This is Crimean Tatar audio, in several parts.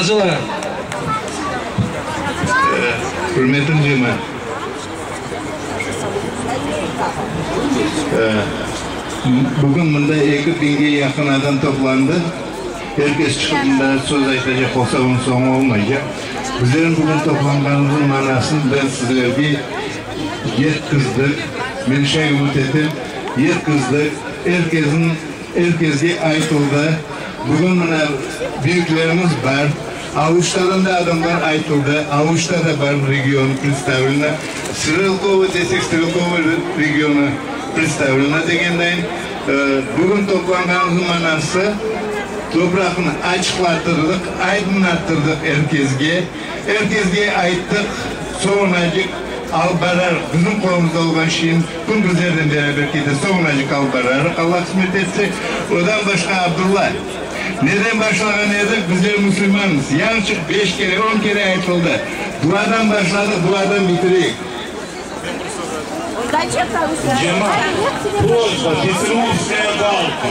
Acılar. Ürmetli cemaat. Bugün mında 2000-ge yaqın adam toplandı. Er kes çıqıp mında söz aytacaq olsa, onıñ soñu olmaycaq. Bizlerniñ bugün toplanğanımıznıñ manasını ben sizlerge yetkizdik. Men şay ümüt etem, yetkizdik. Er kesniñ, er kesge aytıldı. Bugün mına büyüklerimiz bar. Aluştadan da adamlar aytıldı. Aluşta da bar region представлено. Strelkovo desek, Strelkovo regionı представлено degendeyin. Bugün toplanğanımıznıñ manası topraqnı açıqlattırdıq, aydınlattırdıq er kesge. Er kesge ayttıq, soñunacıq alıp bararıq. Bizim qolumızda olğan şeyni kim bizlernen beraber kete, soñunacıq alıp bararıq, Alla qısmet etse. Odan başqa, Abdulla, neden başlağan edik? Bizler musulmanmız. Yañçıq beş kere, on kere aytıldı. Duadan başladıq, duadan bitireyik. Cemaat, просьба, Петровская балка,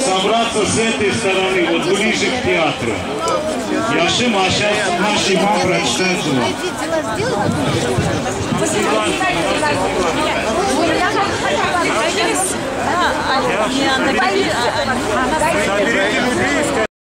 собраться с этой стороны, вот ближе к театру. Яшим, а сейчас наш имам прочитает дуа. Соберите людей.